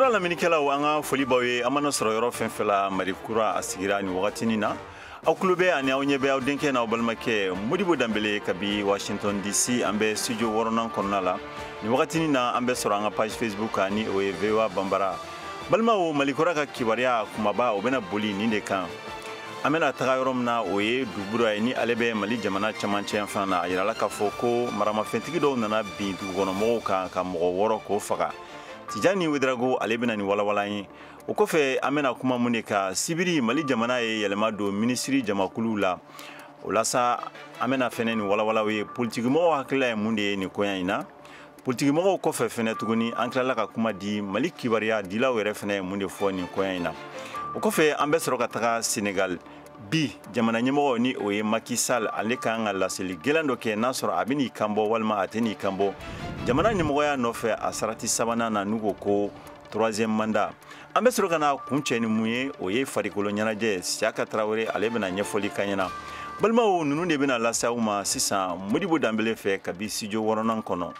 Malikura lamɛnnikɛlaw, an ka foli b'aw ye. An mana sɔrɔ yɔrɔ fɛn fɛn la, Malikura a sigira nin wagatinin na. Aw tulo bɛ ani aw ɲɛ bɛ aw denkɛ n'aw balimakɛ Modibo Danbele kabi Washington DC. An bɛ studio wɔɔrɔnan kɔnɔna la nin wagatinin na. An bɛ sɔrɔ an ka page Facebook kan, ni o ye VOA Banbara. Balimaw, Malikura ka kibaruya kumaba, o bɛna boli nin de kan. An bɛna taga yɔrɔ min na, o ye Dugura ye, ni ale bɛ Mali jamana camancɛ yanfan na. A yirala k'a fɔ ko maramafɛntigi dɔw nana bin dugukɔnɔmɔgɔw kan ka mɔgɔ 6 k'o faga. Tijani Wedarago, ale bɛna nin walawala ye. O kɔfɛ, an bɛna kuma mun de kan? Sibiri, Mali jamana ye yɛlɛma don minisiri jamakuluw la. O la sa, an bɛna fɛnɛ nin walawalaw ye. Politikimɔgɔw hakilila ye mun de ye nin koɲa in na? Politikimɔgɔw kɔfɛ fɛnɛ tuguni, an tilala ka kuma di Mali kibaruya dilaw yɛrɛ fɛnɛ ye mun de fɔ nin koɲa in na. O kɔfɛ, an bɛ sɔrɔ ka taga Senegal. Bi, jamana ɲɛmɔgɔ, ni o ye Macky Sall, ale kan ka laseli gɛlɛn dɔ kɛ, n'a sɔrɔ a bɛ n'i kanbɔ walima a tɛ n'i kanbɔ jamana ɲɛmɔgɔya nɔfɛ a sarati sabanan na, n'u ko ko troisième mandat. An bɛ sɔrɔ ka na kun cɛ ni mun ye? O ye farikolo ɲɛnajɛ. Siyaka Tarawele, ale bɛna ɲɛfɔli k'an ɲɛna. Balimaw, ninnu de bɛna lase aw ma sisan Modibo Danbele fɛ kabi studio wɔɔrɔnan kɔnɔ.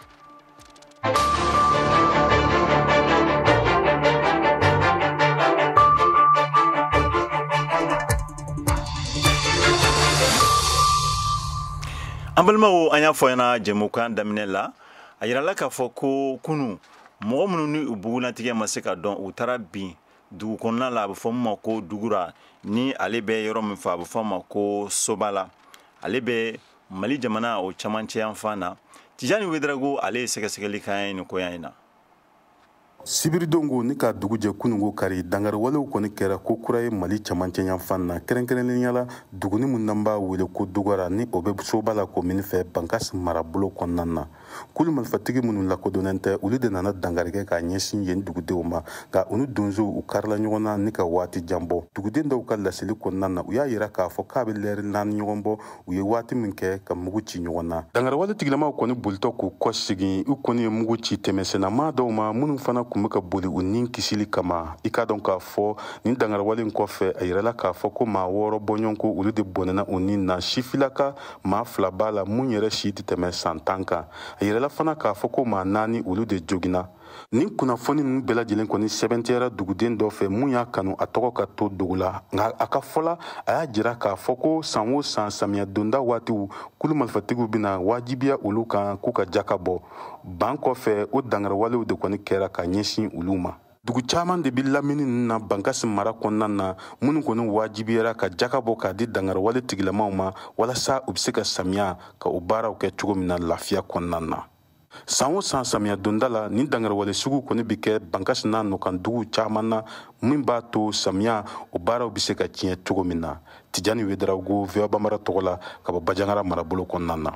An balimaw, an y'a fɔ ɲɛna jɛmukan daminɛ la, a yirala k'a fɔ ko kunu, mɔgɔ minnu ni u bugunatigɛ ma se ka dɔn, u taara bin dugu kɔnɔna la, a bɛ fɔ min ma ko Dugura, ni ale bɛ yɔrɔ min fɔ, a bɛ fɔ a ma ko Sobala. Ale bɛ Mali jamana o camancɛ yanfan na. Tijani Wedarago, ale ye sɛgɛsɛgɛli k'an ye nin koɲa in na. Sibiridon ko ni ka dugu jɛ kunungo kari, dangariwalew kɔni kɛra ko kura ye Mali camancɛ yanfan na, kɛrɛnkɛrɛnnenya la duguni min n'an b'a wele ko Dugara, ni o bɛ Soba la komini fɛ, Bankas marabolo kɔnɔna na. Kulu marifatigi minnu lakodɔnnen tɛ, olu de nana dangari kɛ k'a ɲɛsin yen dugudenw ma, nka u ni donsow u karila ɲɔgɔn na ni ka waati jan bɔ. Duguden dɔw ka laseli kɔnɔna na, u y'a yira k'a fɔ k'a bɛ lɛri 4 ɲɔgɔn bɔ, u ye waati min kɛ ka mugu ci ɲɔgɔn na. Dangariwale tigilamaw kɔni bolitɔ k'u kɔ segin, u kɔni ye mugu ci tɛmɛsennama dɔw ma minnu fana kun bɛ ka boli u ni kisili kama. I k'a dɔn k'a fɔ nin dangariwale in kɔfɛ, a yirala k'a fɔ ko maa 6 bɔɲɔgɔnko, olu de bɔnɛna u ni na. Sifilaka maa 2 b'a la mun yɛrɛ si tɛ tɛmɛ san 10 kan. A yirala fana k'a fɔ ko maa 4, olu de joginna. Nin kunnafoni ninnu bɛɛ lajɛlen kɔni sɛbɛntiyara duguden dɔ fɛ mun y'a kanu a tɔgɔ ka to dogo la, nka a ka fɔ la, a y'a jira k'a fɔ ko san o san samiya donda waatiw, kulu marifatigiw bɛna wajibiya olu kan k'u ka jaka bɔ. Ban kɔfɛ, o dangariwalew de kɔni kɛra ka ɲɛsin olu ma. Dugu caman de bɛ lamini ninnu na Bankasi mara kɔnɔna na, minnu kɔni wajibiyara ka jaka bɔ k'a di dangariwale tigilamaw ma walasa u bɛ se ka samiya ka o baaraw kɛ cogo min na lafiya kɔnɔna na. San o san samiya donda la, nin dangariwale sugu kɔni bɛ kɛ Bankasi n'a nɔkan duguw caman na, min b'a to samiya o baaraw bɛ se ka tiɲɛ cogo min na. Tijani Wedarago, VOA Banbara tɔgɔ la, ka bɔ Bajangara marabolo kɔnɔna na.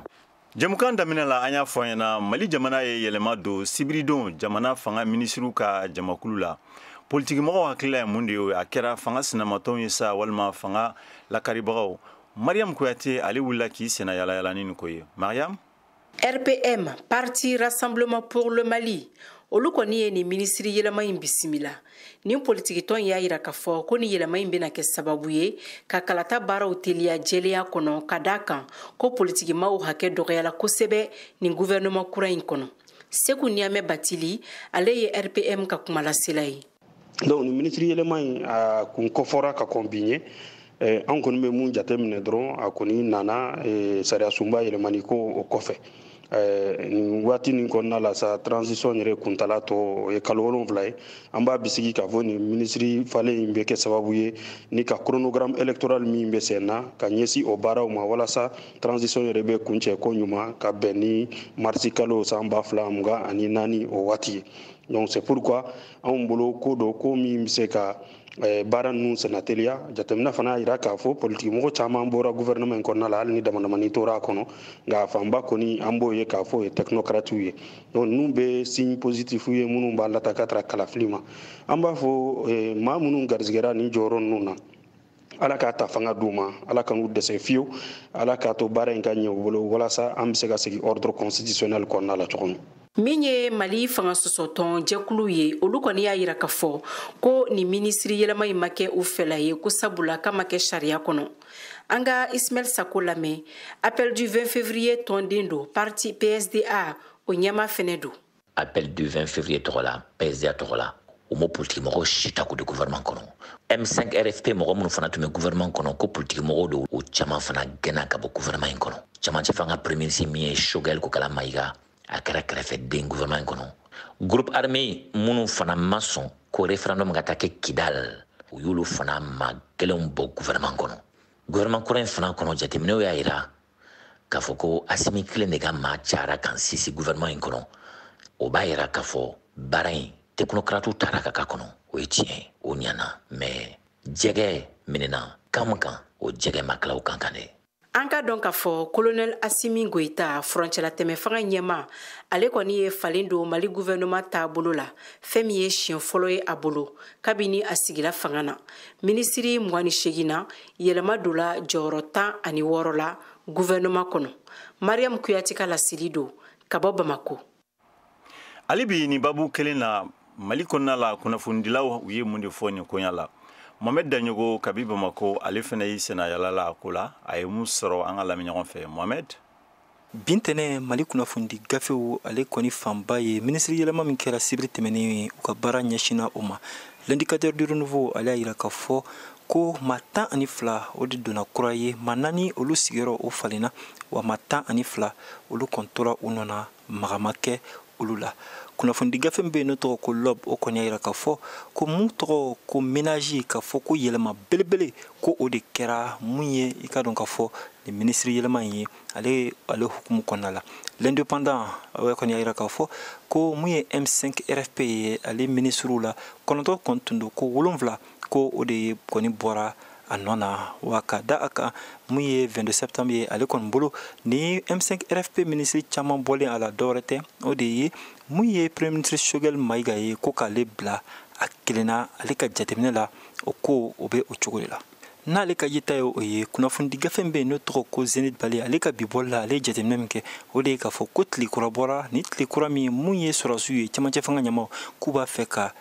Jɛmukan daminɛ la, an y'a fɔ ɲɛna, Mali jamana ye yɛlɛma don sibiridon jamana fanga minisiriw ka jamakulu la. Politikimɔgɔw hakilila ye mun de ye? A kɛra fanga sinamatɔnw ye sa walima fanga lakaribagaw? Mariam Kuyate, ale wulila k'i senna yalayala ni nin ko ye. Mariam. RPM, Parti Rassemblement pour le Mali, olu kɔni ye nin minisiri yɛlɛma in bisimila. Nin politikitɔn y'a yira k'a fɔ ko nin yɛlɛma in bɛna kɛ sababu ye ka kalata baaraw teliya jɛlenya kɔnɔ, ka d'a kan ko politikimaw hakɛ dɔgɔyala kosɛbɛ nin gouvernement kura in kɔnɔ. Seku Ɲamɛ Batili, ale ye RPM ka kumalasela ye. Donc nin minisiri yɛlɛma in, a kun kɔfɔra ka kɔn bi ɲɛ. An kɔni bɛ mun jateminɛ dɔrɔn, a kɔni nana sariya sunba yɛlɛmani ko o kɔfɛ. Nin waati nin kɔnɔna la sa, transition yɛrɛ kuntala tɔ o ye kalo 7 ye. An b'a bisigi k'a fɔ nin minisiri falen in bɛ kɛ sababu ye ni ka chronogramme électoral min bɛ sen na ka ɲɛsin o baaraw ma, walasa transition yɛrɛ bɛ kuncɛ ko ɲuman ka bɛn ni marisi kalo san 2024 o waati ye. Donc c'est pourquoi anw bolo ko dɔ ko min bɛ se ka baara ninnu senna teliya. Jateminɛ fana y'a jira k'a fɔ politiki mɔgɔ caman bɔra gouvernement in kɔnɔna la, hali ni damadamani tora a kɔnɔ, nka fanba kɔni an b'o ye k'a fɔ o ye technocrates ye. Donc ninnu bɛ signe positif ye minnu b'a lata ka taga kalafili ma. An b'a fɔ maa minnu garisigɛra nin jɔyɔrɔ ninnu na, Ala k'a ta fanga d'u ma, Ala kan'u dɛsɛ fiyewu, Ala k'a to baara in ka ɲɛ u bolo walasa an bɛ se ka segin ordre constitutionnel kɔnɔna la cogo min. Min ye Mali fanga sɔsɔtɔn jɛkulu ye, olu kɔni y'a yira k'a fɔ ko nin minisiri yɛlɛma in ma kɛ u fɛla ye, ko sabula k'a ma kɛ sariya kɔnɔ. An ka Ismaël Sako lamɛn, appel du 20 février tɔnden don, parti PSDA o ɲɛmaa fɛnɛ don. Appel du 20 février tɔgɔ la, PSDA tɔgɔ la, U m'o politiki mɔgɔw si ta k'o di gouvernement kɔnɔ. M5 RFP mɔgɔ minnu fana tun bɛ gouvernement kɔnɔ, ko politiki mɔgɔw don, o caman fana gɛnna ka bɔ gouvernement in kɔnɔ. Camancɛ fanga premier ministre min ye Choguel Kokalla Maïga, a kɛra kɛrɛfɛden gouvernement in kɔnɔ. Groupe armé minnu fana ma sɔn ko référendum ka taa kɛ Kidal, u y'olu fana maa gɛlɛnw bɔ gouvernement kɔnɔ. Gouvernement kura in fana kɔnɔ, jateminɛw y'a yira k'a fɔ ko Assimi kelen de ka maa cayara kan sisi gouvernement in kɔnɔ. O b'a yira k'a fɔ baara in technocrates taara ka k'a kɔnɔ, o ye tiɲɛ ye, o ɲana, mais jɛgɛ minɛna kan min kan, o jɛgɛ ma tila o kan kan dɛ. An ka dɔn k'a fɔ colonel Assimi Goïta, furancɛlatɛmɛ fanga ɲɛma, ale kɔni ye falen don Mali gouvernement taabolo la, fɛn min ye siɲɛ fɔlɔ ye a bolo kabini a sigila fanga na. Minisiri 28 na, yɛlɛma donna jɔyɔrɔ 16 la gouvernement kɔnɔ. Mariam Kuyate ka laseli don ka bɔ Bamako. Hali bi nin babu kelen na, Mali kɔnɔna la, kunnafonidilaw u ye mun de fɔ nin koɲa la? Mohamed Daɲogo kabi Bamako, ale fana y'i senna yala la a ko la, a ye mun sɔrɔ an ka lamɛn ɲɔgɔn fɛ? Mohamed. Bintɛnɛ Mali kunnafonidi gafew ale kɔni fanba ye minisiri yɛlɛma min kɛra sibiri tɛmɛnen, u ka baara ɲɛsinna o ma. L'Indicateur du Renouveau ale y'a yira k'a fɔ ko maa 12 o de donna kura ye, maa 4 olu sigiyɔrɔ o falenna, wa maa 12 olu kɔni tora u nɔ na, maga ma kɛ olu la. Kunnafonidi gafe min bɛ yen n'o tɔgɔ ko L'Aube, o kɔni y'a yira k'a fɔ ko mun tɔgɔ ko ménage, k'a fɔ ko yɛlɛma belebele ko o de kɛra mun ye, i ka dɔn k'a fɔ nin minisiri yɛlɛma in ye ale hukumu kɔnɔna la. L'Indépendant o kɔni y'a yira k'a fɔ ko mun ye M5 RFP ye, ale minisiriw la 9 kɔni tun don, ko 7 ko o de kɔni bɔra a nɔ na. Wa ka da a kan mun ye 22 septembre ye, ale kɔni bolo ni M5 RFP minisiri caman bɔlen a la, dɔwɛrɛ tɛ, o de ye mun ye premier ministre Choguel Maïga ye, ko k'ale bila a kelenna. Ale ka jateminɛ la, o ko o bɛ o cogo de la. N'ale ka yeta ye o ye. Kunnafonidi gafe min bɛ yen n'o tɔgɔ ko Zenith Bali, ale ka bi bɔli la, ale ye jateminɛ min kɛ, o de ye k'a fɔ ko tile kura bɔra ni tile kura min ye, mun ye sɔrɔdasiw ye cɛmancɛ fanga ɲɛmaaw k'u b'a fɛ ka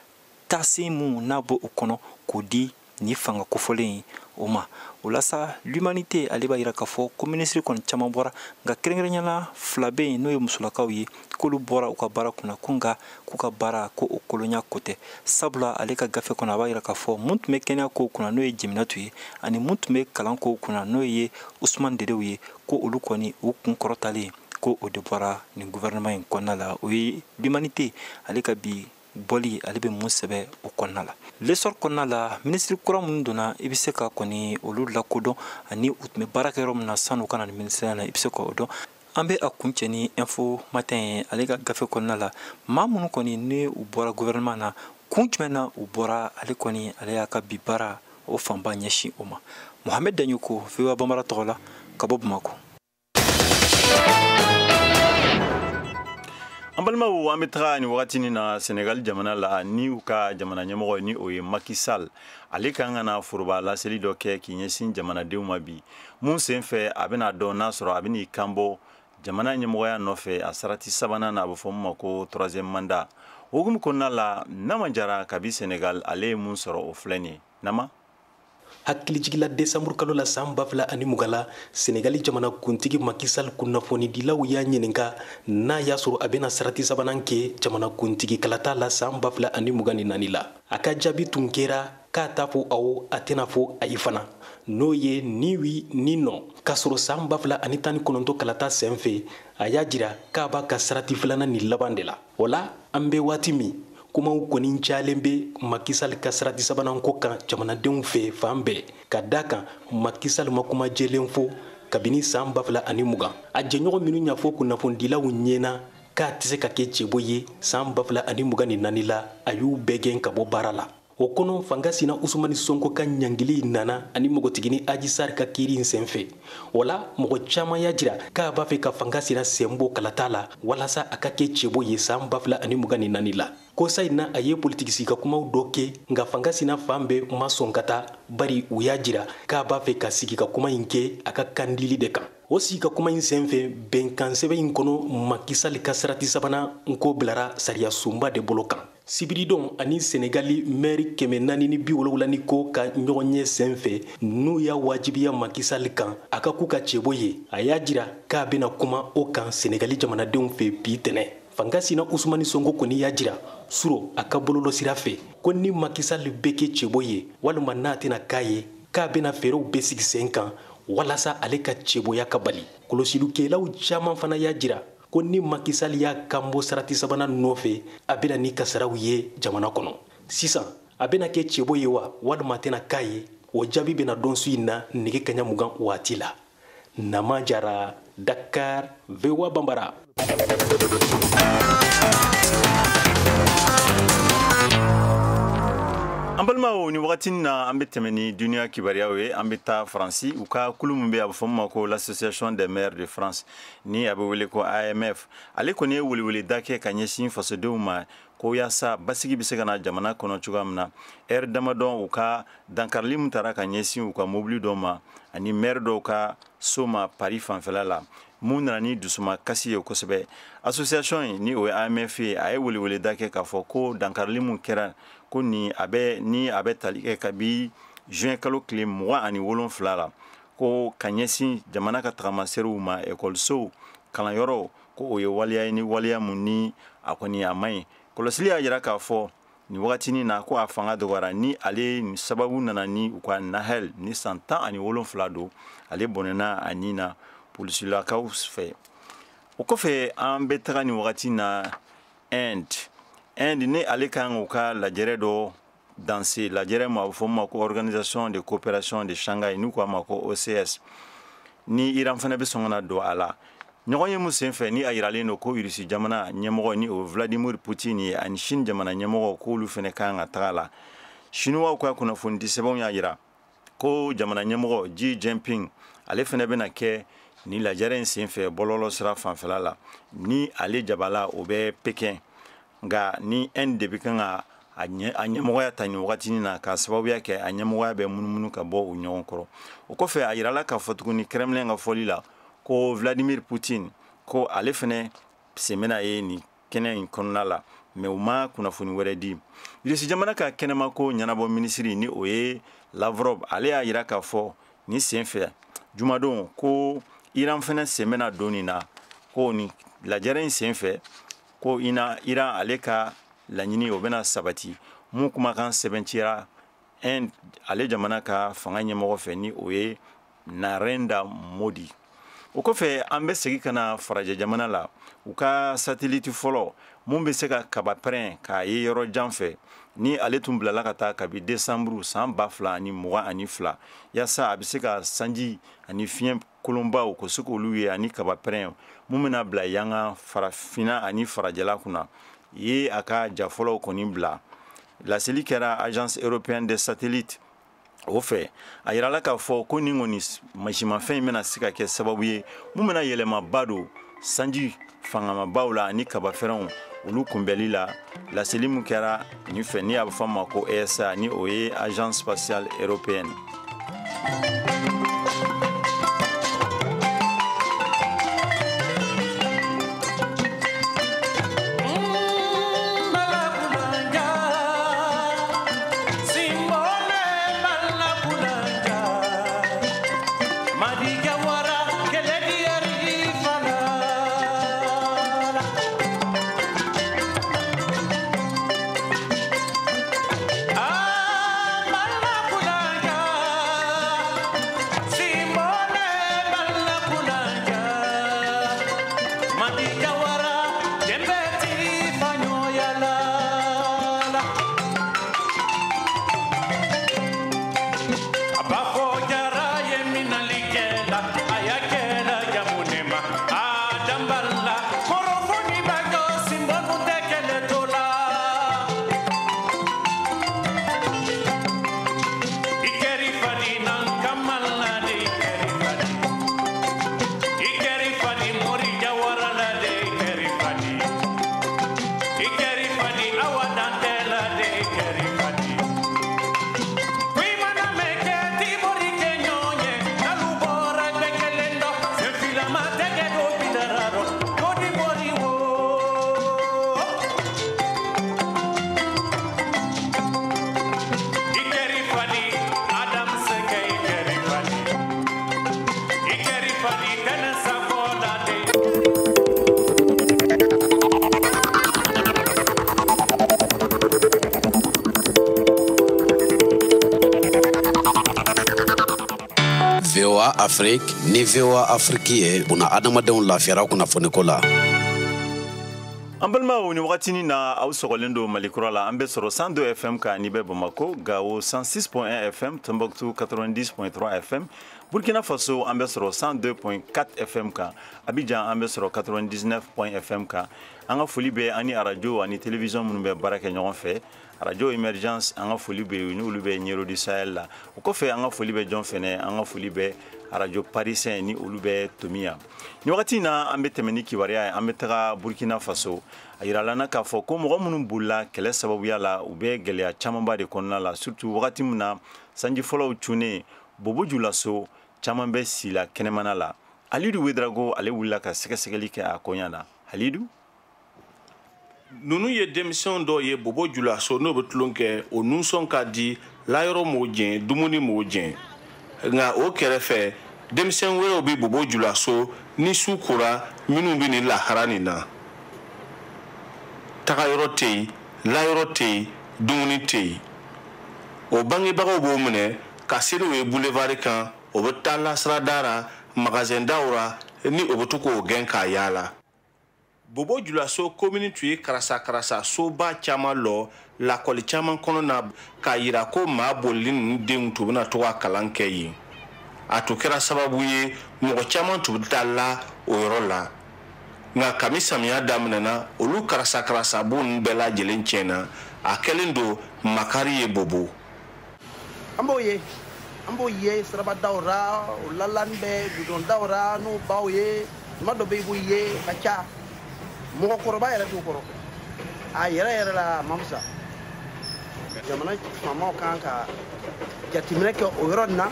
taasen mun n'a bɔ o kɔnɔ k'o di ni fanga kofɔlen ye o ma. O la sa, L'Humanité ale b'a yira k'a fɔ ko minisiri kɔni caman bɔra, nka kɛrɛnkɛrɛnnenya la 2 bɛ yen n'o ye musolakaw ye, k'olu bɔra u ka baara kunna, ko nka k'u ka baara ko o kolonya ko tɛ. Sabula ale ka gafe kɔnɔ, a b'a yira k'a fɔ mun tun bɛ kɛnɛya kow kunna n'o ye Jeminatu ye, ani mun tun bɛ kalan kow kunna n'o ye Usumani Dedew ye, ko olu kɔni u kun kɔrɔtalen ko o de bɔra nin gouvernement in kɔnɔna la. O ye L'Humanité ale ka bi bɔli, ale bɛ mun sɛbɛ o kɔnɔna la. L'Essor kɔnɔna la, minisiri kura minnu donna, i bɛ se ka kɔni olu lakodɔn ani u tun bɛ baara kɛ yɔrɔ min na san'u ka na ni minisiriya la, i bɛ se k'o dɔn. An bɛ a kuncɛ ni Info Matin ye, ale ka gafe kɔnɔna la, maa minnu kɔni ni u bɔra gouvernement na, kun jumɛn na u bɔra, ale kɔni ale y'a ka bi baara o fanba ɲɛsin o ma. Mohamed Daɲoko, VOA Bambara tɔgɔ la, ka bɔ Bamako. An balimaw, an bɛ taga nin wagati nin na Senegal jamana la, ni u ka jamana ɲɛmɔgɔ ni o ye Macky Sall, ale kan ka na foroba laseli dɔ kɛ k'i ɲɛsin jamanadenw ma bi, mun sen fɛ a bɛna dɔn n'a sɔrɔ a bɛn'i kanbɔ jamana ɲɛmɔgɔya nɔfɛ a sarati sabanan na, a bɛ fɔ min ma ko troisième mandat. O hukumu kɔnɔna la, Nama Jara kabi Senegal, ale ye mun sɔrɔ o filɛ nin ye. Nama. Hakilijigila desanburu kalo la san 2020 la, Senegali jamana kuntigi Macky Sall kunnafonidilaw y'a ɲininka n'a y'a sɔrɔ a bɛna sarati sabanan kɛ jamana kuntigi kalata la san 2024 la. A ka jaabi tun kɛra k'a t'a fɔ awɔ, a tɛna fɔ ayi fana, n'o ye ni oui ni non. K'a sɔrɔ san 2019 kalata sen fɛ, a y'a jira k'a b'a ka sarati filanan ni laban de la. O la, an bɛ waati min, kumaw kɔni cayalen bɛ Macky Sall ka sarati sabanan ko kan jamanadenw fɛ fan bɛɛ, ka da kan Macky Sall ma kuma jɛlen fɔ kabini san 2020. A jɛɲɔgɔn minnu y'a fɔ kunnafonidilaw ɲɛna k'a tɛ se ka kɛ cɛbɔ ye san 2024 la, a y'u bɛɛ gɛn ka bɔ baara la. O kɔnɔ, fanga sina Usumani Sonko ka ɲangili nana ani npogotigini Adji Sarr ka kiiri in senfɛ. O la, mɔgɔ caman y'a jira k'a b'a fɛ ka fanga sina sen bɔ kalata la walasa a ka kɛ cɛbɔ ye san 2024 la. Kosa in na, a ye politiki sigi ka kumaw dɔ kɛ, nka fanga sina fan bɛɛ ma sɔn ka taa, bari u y'a jira k'a b'a fɛ ka sigi ka kuma in kɛ a ka kandili de kan. O sigi ka kuma in senfɛ, bɛnkan sɛbɛn in kɔnɔ, Macky Sall ka sarati sabanan ko bilara sariya sunba de bolo kan. Sibiridon ani Senegali mɛri 470 ni ko ka ɲɔgɔn ye senfɛ, n'u y'a wajibiya Macky Sall kan a ka k'u ka cɛbɔ ye, a y'a jira k'a bɛna kuma o kan Senegali jamanadenw fɛ bi tɛnɛ. Fanga sina Usumani Sonko kɔni y'a jira suro a ka bololɔ sira fɛ ko ni Macky Sall bɛ kɛ cɛbɔ ye walima n'a tɛna k'a ye, k'a bɛna fɛɛrɛw bɛɛ sigi sen kan walasa ale ka cɛbɔya ka bali. Kɔlɔsilikɛlaw caman fana y'a jira ko ni Macky Sall y'a kanbɔ sarati sabanan nɔfɛ, a bɛna ni kasaraw ye jamana kɔnɔ. Sisan, a bɛna kɛ cɛbɔ ye wa walima a tɛna k'a ye, o jaabi bɛna dɔn su in na nɛgɛ kaɲa 20 waati la. Nama Jara, Dakar, VOA Bambara. An balimaw, ni wagati na, an bɛ tɛmɛ ni duniya kibaruyaw ye. An bɛ taa Faransi, u ka kulu min bɛ, a bɛ fɔ min ma ko l'Association des maires de France, ni a bɛ wele ko AMF, ale kɔni ye weleweleda kɛ ka ɲɛsin fasodenw ma ko yaasa basigi bɛ se ka na jamana kɔnɔ cogoya min na. Ɛri damadɔ u ka dankarili min taara ka ɲɛsin u ka mobili dɔ ma ani maire dɔw ka so ma Paris fanfɛla la, mun nana ni dusuma kasi ye kosɛbɛ. Association in, ni o ye AMF ye, a ye weleweleda kɛ k'a fɔ ko dankarili mun kɛra, ko ni a bɛ ni a bɛ tali kɛ kabi juin kalo tile 27 la, ko ka ɲɛsin jamana ka tagamaserew ma, ekɔlisow, kalanyɔrɔw, ko o ye waleya ye, ni waleya mun ni a kɔni a man ɲi. Kɔlɔsili y'a jira k'a fɔ nin wagatinin na ko a fanga dɔgɔyara, ni ale ni sababu nana ni u ka Nahel ni san 17 don, ale bɔnɛna a nin na polisilakaw fɛ. O kɔfɛ, an bɛ taga nin wagati na Inde. Inde, ni ale kan k'u ka lajɛrɛ dɔ danse, lajɛrɛ ma, a bɛ fɔ ma ko Organisation de coopération de Shanghai, n'u k'a ma ko OCS, ni Iran fana bɛ sɔn ka na don a la. Ɲɔgɔn ye mun senfɛ, ni a yiralen don ko Irisi jamana ɲɛmɔgɔ, ni o Vladimir Poutine ye, ani Chine jamana ɲɛmɔgɔ, k'olu fana kan ka taga la. Chinois ka kunnafoni di sɛbɛnw y'a jira ko jamana ɲɛmɔgɔ Xi Jinping, ale fana bɛna kɛ ni lajɛrɛ in senfɛ bɔlɔlɔ sira fanfɛla la, ni ale jabala o bɛ Pekin. Nka ni Inde de bɛ kan ka a ɲɛmɔgɔya ta nin wagatinin na, ka sababuya kɛ a ɲɛmɔgɔya bɛ munumunu ka bɔ u ɲɔgɔn kɔrɔ. O kɔfɛ, a yirala k'a fɔ tuguni Kremlin ka fɔli la ko Vladimir Poutine, ko ale fɛnɛ sen bɛna ye nin kɛnɛ in kɔnɔna la, mɛ u ma kunnafoni wɛrɛ di. Irisi jamana ka kɛnɛmako ɲɛnabɔ minisiri, ni o ye Lavrov, ale y'a yira k'a fɔ nin sen fɛ jumadon ko Iran fɛnɛ sen bɛna don nin na, ko nin lajɛrɛ in sen fɛ, ko ina Iran ale ka laɲini o bɛna sabati. Mun kumakan sɛbɛncira ale jamana ka fanga ɲɛmɔgɔ fɛ, ni o ye Narendra Modi. O kɔfɛ, an bɛ segin ka na farajɛ jamana la. U ka satellite fɔlɔ mun bɛ se ka kaba pɛrɛn k'a ye yɔrɔ jan fɛ, ni ale tun bilala ka taa kabi desanburu san 2022, yaasa a bɛ se ka sanji ani fiɲɛ kolonbaw ko se k'olu ye, ani kaba pɛrɛn mun bɛna bila yanga farafinna ani farajɛla kunna ye, a ka ja fɔlɔw kɔni bila. Laseli kɛra Agence européenne des satellites o fɛ. A yirala k'a fɔ ko nin kɔni masimafɛn in bɛna se ka kɛ sababu ye mun bɛna yɛlɛmaba don sanji fangamabaw la ani kabafɛrɛnw olu kunbɛli la. Laseli mun kɛra nin fɛ, ni a bɛ fɔ a ma ko ESA, ni o ye Agence spatiale européenne. Afrique ni VOA Afrique ye buna adamadenw lafiyara kunnafoniko la. An balimaw, ni wagatinin na aw sɔgɔlen don Mali Kura la. An bɛ sɔrɔ 102 FM kan n'i bɛ Bamako, Gao 106.1 FM, Tombouctou 90.3 FM, Burkina Faso an bɛ sɔrɔ 102.4 FM kan, Abidjan an bɛ sɔrɔ 99 FM kan. An ka foli bɛ ani arajo ani télévision minnu bɛ baara kɛ ɲɔgɔn fɛ, Radio Emergence, an ka foli bɛ yen, n'olu bɛ Ɲero du Sahel la. O kɔfɛ, an ka foli bɛ jɔn fɛnɛ? An ka foli bɛ Radio Parisien, ni olu bɛ Tomiya. Ni wagati in na, an bɛ tɛmɛ ni kibaruya ye. An bɛ taga Burkina Faso. A yirala na k'a fɔ ko mɔgɔ minnu bolila kɛlɛ sababuya la, u bɛ gɛlɛya camanba de kɔnɔna la, surtout wagati min na sanji fɔlɔw cunnen Bobo Julaso, caman bɛ si la kɛnɛmana la. Alidu Wedrago, ale wulila ka sɛgɛsɛgɛli kɛ a koɲa na. Halidu. Ninnu ye denmisɛnw dɔw ye Bobo Julaso, n'o bɛ tulon kɛ, o nusɔn ka di, layɔrɔ m'o jɛn, dumuni m'o jɛn. Nka o kɛrɛfɛ, denmisɛn wɛrɛw bɛ Bobo Julaso ni su kora, minnu bɛ nin lahara nin na. Tagayɔrɔ tɛ yen, layɔrɔ tɛ yen, dumuni tɛ yen. O bangebagaw b'o minɛ ka se n'o ye boulevard kan, o bɛ taa lasirada la, magasin daw la, ni o bɛ to k'o gɛn k'a yaala. Bobo Julaso komini tun ye karasa karasa soba caman lɔ lakɔli caman kɔnɔ na, k'a yira ko maa bolili ninnu denw tun bɛna to ka kalan kɛ yen. A tun kɛra sababu ye mɔgɔ caman tun bɛ taa la o yɔrɔ la. Nka kami samiya daminɛna, olu karasa karasa bon ninnu bɛɛ lajɛlen tiɲɛna. A kɛlen don makari ye Bobo. An b'o ye sirabadaw ra, o lalani bɛ gudɔndaw ra n'o baw ye. Tuma dɔ bɛ i b'o ye ka ca, mɔgɔkɔrɔba yɛrɛ t'o kɔrɔ. A yɛrɛ yɛrɛ la, a ma fisa. Jamana faamaw kan ka jateminɛ kɛ o yɔrɔ nin na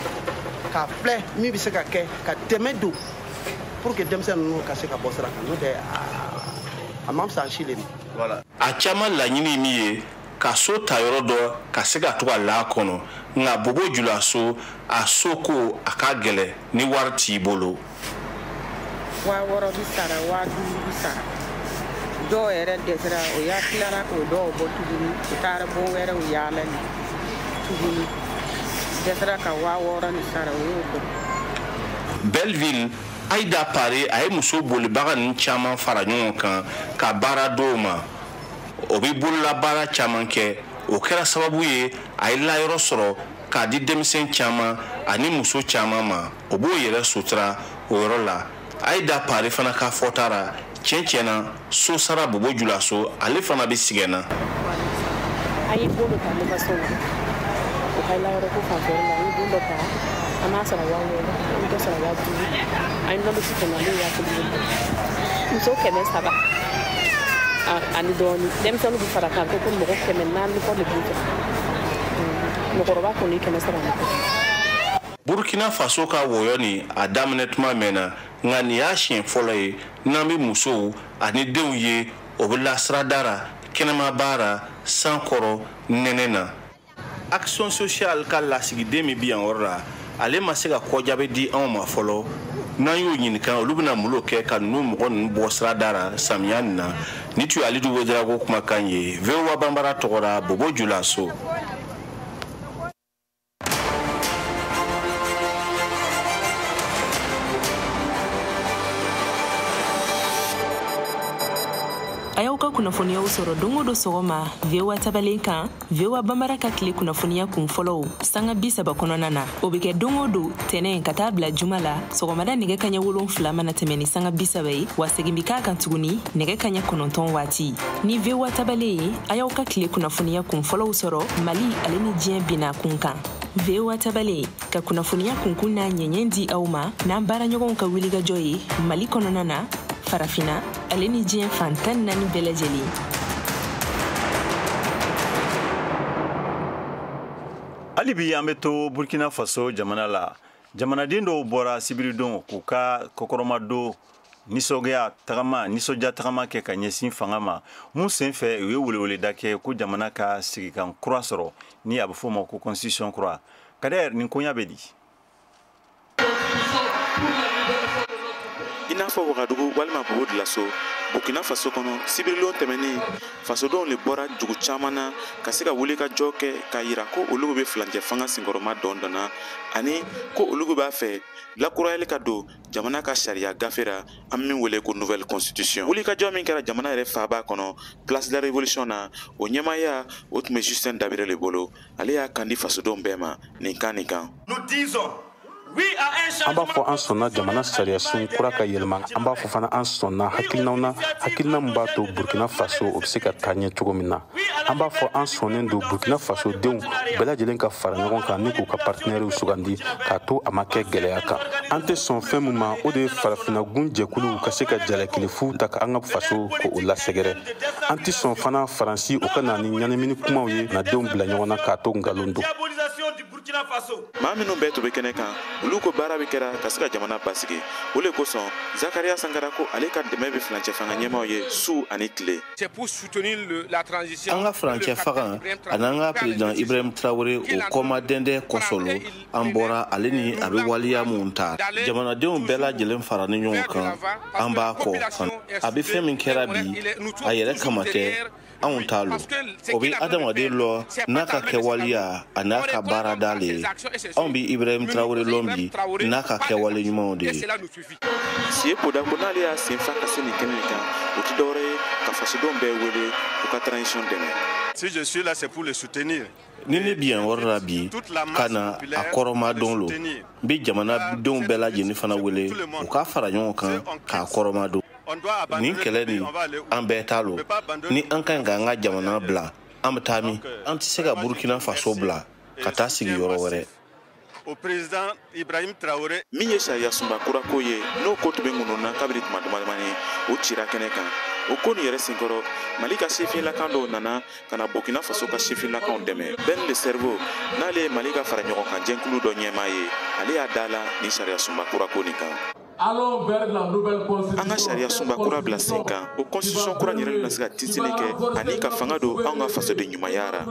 k'a filɛ min bɛ se ka kɛ ka dɛmɛ don pour que denmisɛn ninnu ka se ka bɔ sira kan, n'o tɛ a ma fisa si le ma. A caman laɲini ye min ye, ka so ta yɔrɔ dɔ ka se ka to ka la kɔnɔ. Nka Bobo Julaso, a so ko a ka gɛlɛ ni wari t'i bolo. 6000 bi sara, 5000 bi sara. Dɔw yɛrɛ dɛsɛra, o y'a tilara k'o dɔw bɔ tuguni, u taara bon wɛrɛw yaala ni tuguni, dɛsɛra ka 6000 ni sara, o y'o bɔ. Belleville, Aïda Pare, a ye muso bolibaga ninnu caman fara ɲɔgɔn kan ka baara dɔw ma. O bɛ bololabaara caman kɛ. O kɛra sababu ye a ye layɔrɔ sɔrɔ k'a di denmisɛn caman ani muso caman ma, o b'o yɛrɛ sutura o yɔrɔ la. Aïda Pare fana ka fɔta ra, tiɲɛ tiɲɛna, so sara Bobo Julaso, ale fana bɛ sɛgɛn na. An ye bon dɔ ta location na, o ka layɔrɔ ko fanfɛla la. An ye bon dɔ ta, an b'a sara 6000, an bɛ dɔ sara 5000. An ye nɔnɔ kɛmɛ, ale ye 10,000 bɔ. Muso 300 ani dɔɔni, denmisɛnninw bɛ fara kan ko mɔgɔ 400 kɔ de b'u fɛ. Mɔgɔkɔrɔba kɔni, 300 ni kɔ. Burkina Faso ka wɔyɔ nin a daminɛ tuma mɛnna, nka nin y'a siɲɛ fɔlɔ ye n'an bɛ musow ani denw ye o bɛ la sirada la, kɛnɛma baara, san kɔrɔ, nɛnɛ na. Action sociale ka lasigiden min bɛ yan yɔrɔ la, ale ma se ka kɔjaabi di anw ma fɔlɔ. N'an y'o ɲininka, olu bɛna mun kɛ ka ninnu mɔgɔ ninnu bɔ sirada la samiya nin na? Ni tun ye Alidu Wedarago kumakan ye VOA Banbara tɔgɔ la, Bobo Julaso. A y'aw ka kunnafoniyaw sɔrɔ don o don sɔgɔma VOA tabalen kan, VOA Bamara ka tile kunnafoniya kun fɔlɔw sanga 30 kɔnɔna na. O be kɛ don o don, tɛnɛ ka taa bila juma la, sɔgɔmada nɛgɛ kaɲɛ 7 mana tɛmɛ ni sanga 30 ye, wa segin bi k'a kan tuguni nɛgɛ kaɲɛ 9 waati. Ni VOA tabalen ye, a y'aw ka tile kunnafoniya kun fɔlɔw sɔrɔ Mali ale ni diɲɛ bina kun kan. VOA tabalen ka kunnafoniya kunkun n'a ɲɛɲɛ di aw ma n'an baaraɲɔgɔnw ka wulikajɔ ye Mali kɔnɔna na, Farafina ale ni diɲɛ fan 14 bɛɛ lajɛlen. Hali bi an bɛ to Burkina Faso jamana la. Jamanaden dɔw bɔra sibiridon k'u ka kɔkɔrɔmadon nisɔngoya tagama, nisɔndiya tagama kɛ ka ɲɛsin fanga ma. Mun sen fɛ, u ye weleweleda kɛ ko jamana ka sigikan kura sɔrɔ, ni a bɛ f'o ma ko constitution kura. Kader, nin koɲa bɛ di? I n'a fɔ Wagadugu walima Bobo Dioulasso, Burkina Faso kɔnɔ, sibirilon tɛmɛnen, fasodenw le bɔra dugu caman na ka se ka wuli ka jɔ kɛ k'a yira ko olu bɛ furancɛ fanga senkɔrɔma dɔn dɔnna, ani ko olu b'a fɛ lakurayali ka don jamana ka sariya gafe ra, an min wele ko nouvelle constitution. Wuli ka jɔ min kɛra jamana yɛrɛ faaba kɔnɔ, Place de la Révolution na, o ɲɛmaaya o tun bɛ Justin Dabire le bolo. Ale y'a kan di fasodenw bɛɛ ma nin kan nin kan. Nous disons An b'a fɔ an sɔnna jamana sariyasun kura ka yɛlɛma. An b'a fɔ fana an sɔnna hakilinaw na, hakilina min b'a to Burkina Faso o bɛ se ka taa ɲɛ cogo min na. An b'a fɔ an sɔnnen don Burkina Faso denw bɛɛ lajɛlen ka fara ɲɔgɔn kan ni k'u ka partenaires sugandi k'a to a ma kɛ gɛlɛya kan. An tɛ sɔn fɛn min ma, o de ye farafinnagun jɛkuluw ka se ka jalakili ta ka an ka faso k'o lasɛgɛrɛ. An tɛ sɔn fana Faransi o ka na ni ɲɛnamini kumaw ye na denw bila ɲɔgɔn na k'a to nkalon don. Maa minnu bɛɛ tun bɛ kɛnɛ kan, olu ko baara bɛ kɛra ka se ka jamana basigi. O le kosɔn Zakaria Sankara ko ale ka dɛmɛ bɛ furancɛ fanga ɲɛmaaw ye su ani tile. An ka furancɛ fanga ani an ka président Ibrahim Traoré o kɔma dɛndɛ kɔsɔlo, an bɔra ale ni a bɛ waleya mun ta, jamanadenw bɛɛ lajɛlen fara ni ɲɔgɔn kan, an b'a kɔ. A bɛ fɛn min kɛra bi, a yɛrɛ kama tɛ, anw t'a lo. O bɛ adamaden lɔ n'a ka kɛwaleya a n'a ka baarada le ye. Anw bɛ Ibrahim Traoré lɔn bi n'a ka kɛwale ɲumanw de ye. Sie Poda ko n'ale y'a sen fa ka se nin kɛnɛ kan, o tɛ dɔwɛrɛ ye ka fasodenw bɛɛ wele u ka transition dɛmɛ. Si je suis là, c'est pour le soutenir. Ni ne bi yan yɔrɔ la bi ka na a kɔrɔma dɔn lo, n bɛ jamanadenw bɛɛ lajɛlen fana wele u ka fara ɲɔgɔn kan k'a kɔrɔma dɔn. Nin kɛlɛ nin, an bɛɛ t'a lo. Ni an ka ɲi k'an ka jamana bila, an bɛ taa min? An tɛ se ka Burkina Faso bila ka taa sigi yɔrɔ wɛrɛ. Min ye sariya sunba kura ko ye, n'o ko tun bɛ ŋunu na kabini tuma damadamani, o cira kɛnɛ kan. O ko nin yɛrɛ senkɔrɔ, Mali ka sifinlakan dɔw nana ka na Burkina Faso ka sifinlakanw dɛmɛ. Ben le Cerveau, n'ale ye Mali ka fara ɲɔgɔn kan jɛnkulu dɔ ɲɛmaa ye, ale y'a da la nin sariya sunba kura ko nin kan. An ka sariya sunba kura bila sen kan, o constitution kura yɛrɛ bɛna se ka tinsinni kɛ ani ka fanga don anw ka fasoden ɲumanya ra.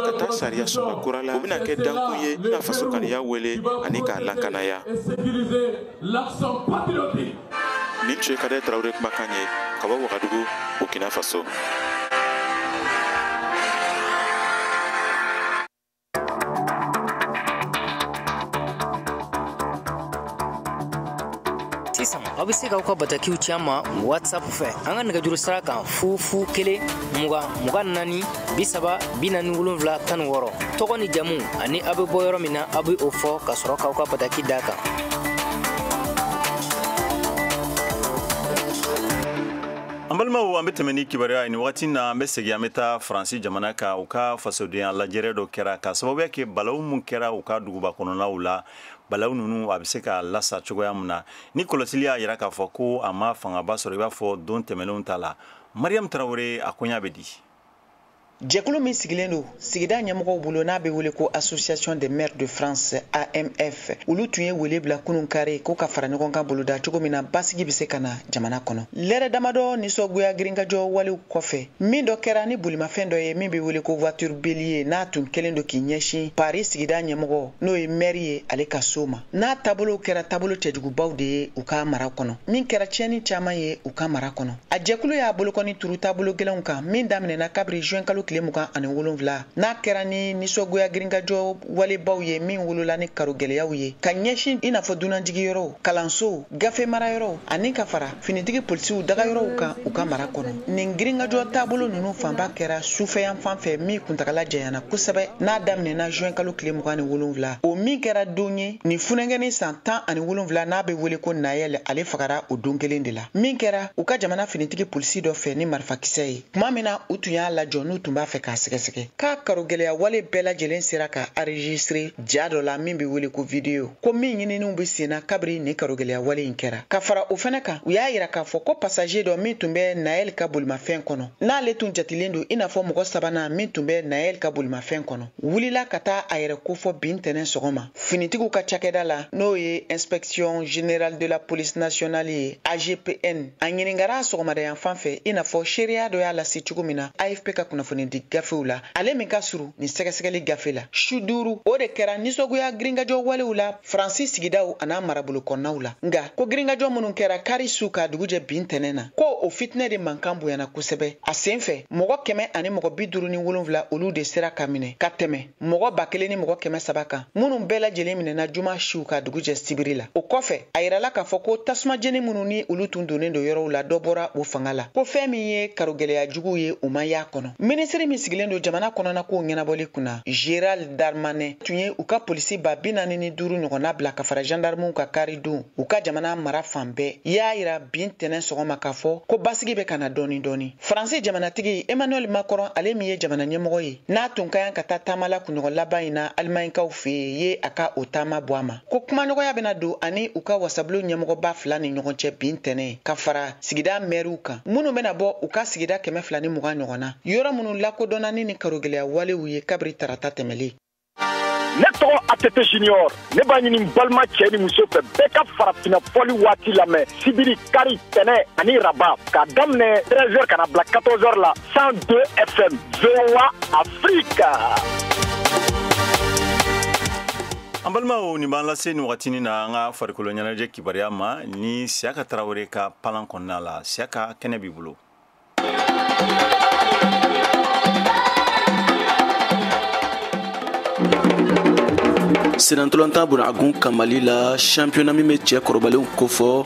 Ka taa sariya sunba kura la, o bɛna kɛ dankun ye ka faso kanuya wele ani k'a lakanaya. Nin tun ye Kader Traoré kumakan ye ka bɔ Wagadugu, Burkina Faso. Sisan aw bɛ se k'aw ka batakiw ci an ma WhatsApp fɛ an ka nɛgɛjuru sira kan 0 0 1 20 24 30 47 16. Tɔgɔ ni jamu ani aw bɛ bɔ yɔrɔ min na, aw bɛ o fɔ ka sɔrɔ k'aw ka bataki d'a kan. An balimaw, an bɛ tɛmɛ ni kibaruya ye nin wagati na. An bɛ segin, an bɛ taa Faransi jamana kan. U ka fasodenya lajɛrɛ dɔ kɛra ka sababuya kɛ balawu mun kɛra u ka duguba kɔnɔnaw la. Balawu ninnu a bɛ se ka lasa cogoya min na, ni kɔlɔsili y'a yira k'a fɔ ko a ma fangaba sɔrɔ i b'a fɔ don tɛmɛnenw ta la. Mariam Traoré, a koɲa bɛ di? Jɛkulu min sigilen don sigida ɲɛmɔgɔw bolo, n'a bɛ wele ko Association des maires de France, AMF, olu tun ye wele bila kunun kari ko ka fara ɲɔgɔn kan boloda cogo min na basigi bɛ se ka na jamana kɔnɔ. Lɛrɛ damadɔ nisɔngoya girinkajɔ walew kɔfɛ, min dɔ kɛra ni bolimafɛn dɔ ye min bɛ wele ko voiture bélier, n'a tun kɛlen don k'i ɲɛsin Paris sigida ɲɛmɔgɔ, n'o ye maire ye, ale ka so ma, n'a taabolo kɛra taabolo cɛjugubaw de ye u ka mara kɔnɔ, min kɛra tiɲɛni caman ye u ka mara kɔnɔ. A jɛkulu y'a bolokɔni turu taabolo gɛlɛnw kan min daminɛna kabiri juin kalo tile 27, n'a kɛra ni nisɔngoya girinkajɔ walebaw ye min wolola ni karo gɛlɛyaw ye ka ɲɛsin i n'a fɔ dunanjigiyɔrɔw, kalansow, gafe marayɔrɔw ani ka fara finitigi polisiw dagayɔrɔw kan u ka mara kɔnɔ. Nin girinkajɔ taabolo ninnu fanba kɛra sufɛyan fan fɛ min kuntagala janyana kosɛbɛ, n'a daminɛna juin kalo tile 27, o min kɛra don ye nin funankɛnin san 17, n'a bɛ wele ko Nayɛl, ale fagara o don kelen de la, min kɛra u ka jamana finitigi polisi dɔ fɛ ni marifakisɛ ye tuma min na u tun y'a lajɔ n'u tun b'a fɛ k'a sɛgɛsɛgɛ. K'a karo gɛlɛya wale bɛɛ lajɛlen sera ka enregistré ja dɔ la min bɛ wele ko vidéo, ko min ɲininiw bɛ sen na kabiri nin karo gɛlɛya wale in kɛra. Ka fara o fana kan, u y'a yira k'a fɔ ko passager dɔ min tun bɛ Nayɛl ka bolimafɛn kɔnɔ, n'ale tun jatilen don i n'a fɔ mɔgɔ sabanan min tun bɛ Nayɛl ka bolimafɛn kɔnɔ, wulila ka taa a yɛrɛ kofɔ bi ntɛnɛn sɔgɔma finitigiw ka cakɛda la, n'o ye Inspection générale de la police nationale ye, AGPN. A ɲininkara sɔgɔmada yan fan fɛ i n'a fɔ seereya dɔ y'a lase cogo min na AFP ka kunnafoni kunnafonidi gafew la, ale min ka surun nin sɛgɛsɛgɛli gafe la. Su 5 o de kɛra nisɔngoya girinkajɔ walew la Faransi sigidaw an'a marabolo kɔnɔnaw la. Nka ko girinkajɔ minnu kɛra kari su ka dugujɛ bin tɛnɛ na, ko o fitinɛ de mankan bonyana kosɛbɛ. A sen fɛ mɔgɔ 157 olu de sera ka minɛ ka tɛmɛ mɔgɔ 1300 kan, minnu bɛɛ lajɛlen minɛna juma su ka dugujɛ sibiri la. O kɔfɛ a yirala k'a fɔ ko tasumajeni minnu ni olu tun donnen don yɔrɔw la, dɔ bɔra o fanga la, ko fɛn min ye karogɛlɛya jugu ye o ma y'a kɔnɔ. Minisiri min sigilen don jamana kɔnɔna kow ɲɛnabɔli kunna, Gérald Darmanin, tun ye u ka polisi 45 ɲɔgɔnna bila ka fara gendarmew ka kari don u ka jamana mara fan bɛɛ. Y'a yira bin tɛnɛn sɔgɔma k'a fɔ ko basigi bɛ ka na dɔɔni dɔɔni. Faransi jamanatigi Emmanuel Macron, ale min ye jamana ɲɛmɔgɔ ye, n'a tun ka kan ka taa taama la kunɲɔgɔn laban in na Alimaɲikaw fɛ yen, ye a ka o taama bɔ a ma. Ko kumaɲɔgɔnya bɛna don ani u ka wasabulon ɲɛmɔgɔba 2 ni ɲɔgɔn cɛ bin tɛnɛn, ka fara sigida mɛriw kan minnu bɛna bɔ u ka sigida 220 ɲɔgɔn na, yɔrɔ minnu lakodɔnna ni karogɛlɛya walew ye kabiri tarata tɛmɛlen. Ne tɔgɔ ATT Junior, ne b'a ɲini n balima cɛ ni muso fɛ bɛɛ ka farafinna fɔli waati lamɛn sibiri, kari, tɛnɛ ani raba, k'a daminɛ 13h ka na bila 14h la, 102 FM VOA Afrique. An balimaw, nin b'an lase nin wagatinin na an ka farikolo ɲɛnajɛ kibaruya ma ni Siyaka Tarawele ka palan kɔnɔna la. Siyaka, kɛnɛ b'i bolo. Senatɔlɔntan bonagun kan Mali la, championnat min bɛ cɛ kɔrɔbalenw kofɔ,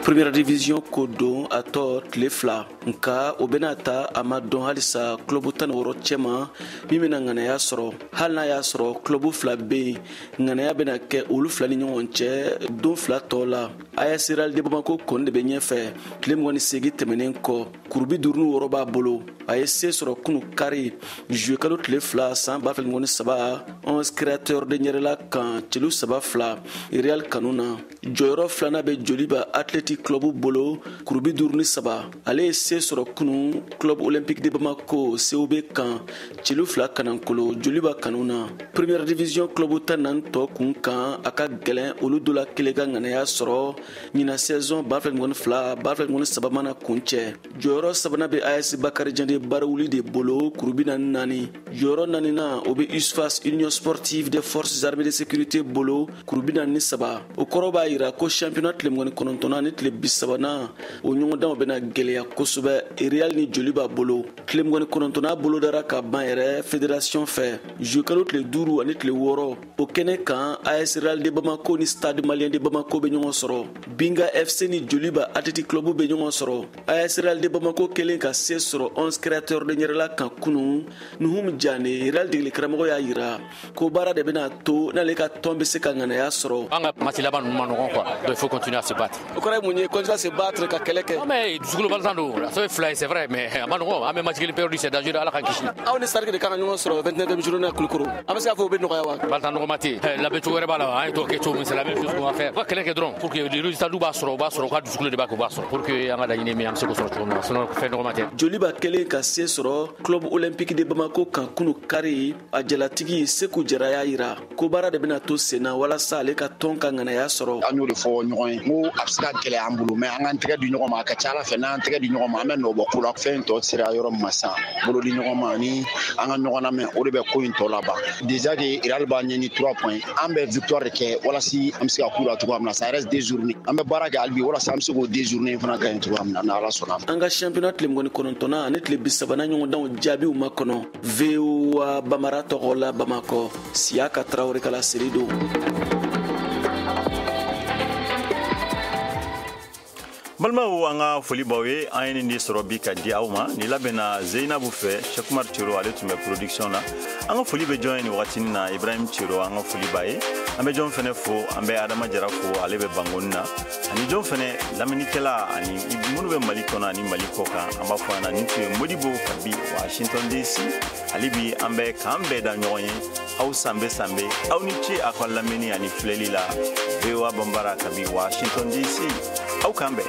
première division ko don a tɔ tile 2, nka o bɛna ta a ma dɔn halisa club 16 cɛma min bɛna ŋanaya sɔrɔ. Hali n'a y'a sɔrɔ club 2 bɛ yen, ŋanaya bɛna kɛ olu 2 ni ɲɔgɔn cɛ don 2 tɔ la. AS Real de Bamako kɔni de bɛ ɲɛfɛ tile 28 tɛmɛnen kɔ, kuru 56 b'a bolo. A ye se sɔrɔ kunu kari juillet kalo tile 2 san 2023 11 créateurs de ɲɛrɛla kan celu 3-2 Real kanu na. Jɔyɔrɔ filanan bɛ Joliba Athletic Club bolo, kuru 53. Ale ye se sɔrɔ kunu Club Olympique de Bamako COB kan celu 2 kanankolo Joliba kanu na. Première division club 14 tɔ kun kan, a ka gɛlɛn olu dɔ la kelen ka ŋanaya sɔrɔ ɲinan saison 2022-2023 mana kun cɛ. Jɔyɔrɔ sabanan bɛ AS Bakarijan de Barawuli de bolo, kuru 44. Jɔyɔrɔ naaninan o bɛ USFAS Union Sportive des Forces Armées de Sécurité bolo, kuru 43. O kɔrɔ b'a yira ko championnat tile 29nan ni tile 30nan o ɲɔgɔndanw bɛna gɛlɛya kosɛbɛ Real ni Joliba bolo. Tile 29nan bolodara ka ban yɛrɛ fédération fɛ juillet kalo tile 5 ani tile 6. O kɛnɛ kan AS Real de Bamako ni Stade Malien de Bamako bɛ ɲɔgɔn sɔrɔ. Binga FC ni Joliba Athletic Club bɛ ɲɔgɔn sɔrɔ. AS Real de Bamako kelen ka se sɔrɔ 11 créateurs de ɲɛrɛla kan kunu. Nuhum Jane, Real degeli karamɔgɔ y'a yira ko baara de bɛna to n'ale ka tɔn bɛ se ka ŋanaya sɔrɔ. An ka match laban ninnu ma nɔgɔn quoi, donc il faut continuer à se battre. O kɔrɔ ye mun ye, continuer à se battre, ka kɛlɛ kɛ? Non mais dusukolo balontan don, a sɛbɛn 2 ye, c'est vrai, mais a ma nɔgɔn, an bɛ match kelen perdu, c'est dangereux, Ala k'an kisi. Aw ni Stade de kan ka ɲɔgɔn sɔrɔ 29e journée na Kulukoro, an bɛ se k'a fɔ o bɛ nɔgɔya wa? Balontan nɔgɔma tɛ yen, labɛn cogo wɛrɛ b'a la, an ye tɔ kɛ cogo min, c'est la même chose qu'on va faire. U ka kɛlɛ kɛ dɔrɔn pour que le résultat n'u b'a sɔrɔ, u b'a sɔrɔ, u ka dusukolo de b'a kɛ u b'a sɔrɔ, pour que an ka laɲini min an bɛ se k'o sɔrɔ cogo min na, sinon fɛn nɔgɔma tɛ. Joliba kelen ka se sɔrɔ Club Olympique de Bamako kan kunu kari, a jalatigi Seku Jara y'a yira ko baara de bɛna to sen na walasa ale ka tɔn ka ŋanaya sɔrɔ. An y'o de fɔ ɲɔgɔn ye, n ko a bɛ se ka gɛlɛya an bolo, mais an k'an tɛgɛ di ɲɔgɔn ma, a ka ca Ala fɛ n'an tɛgɛ di ɲɔgɔn ma, an bɛ nɔ bɔ ko la. Fɛn tɔ sera yɔrɔ min ma sisan, bolo di ɲɔgɔn ma ani an ka ɲɔgɔn lamɛn, o de bɛ ko in tɔ laban. Déjà que Real b'an ɲɛ ni 3 points, an bɛ victoire de kɛ walasa an bɛ se ka k'u la cogoya min na. Ça reste 2 journées, an bɛ baara kɛ hali bi walasa an bɛ se k'o 2 journées fana gagner cogoya min na, n'Ala sɔnna. An ka championnat tile 29nan ani tile 30nan ɲɔgɔndanw jaabiw ma kɔnɔ. VOA Bamara tɔgɔ la Bamakɔ, Siyaka Tarawele ka laseli don. Balimaw, an ka foli b'aw ye. An ye nin de sɔrɔ bi ka di aw ma. Nin labɛnna Zeyinabu fɛ, Sekumar Cero ale tun bɛ production na. An ka foli bɛ jɔn ye nin wagatinin na? Ibrahim Cero, an ka foli b'a ye. An bɛ jɔn fɛnɛ fo? An bɛ Adama Jara fo, ale bɛ Bangoni na. Ani jɔn fɛnɛ lamɛnnikɛla ani minnu bɛ Mali kɔnɔ ani Mali kɔ kan, an b'a fɔ an na nin tun ye Modibo kabi Washington DC. Ale bi an bɛ k'an bɛɛ da ɲɔgɔn ye. Aw sanbe sanbe, aw ni ce a ka lamɛnni ani filɛli la. VOA Bambara kabi Washington DC, aw k'an bɛn.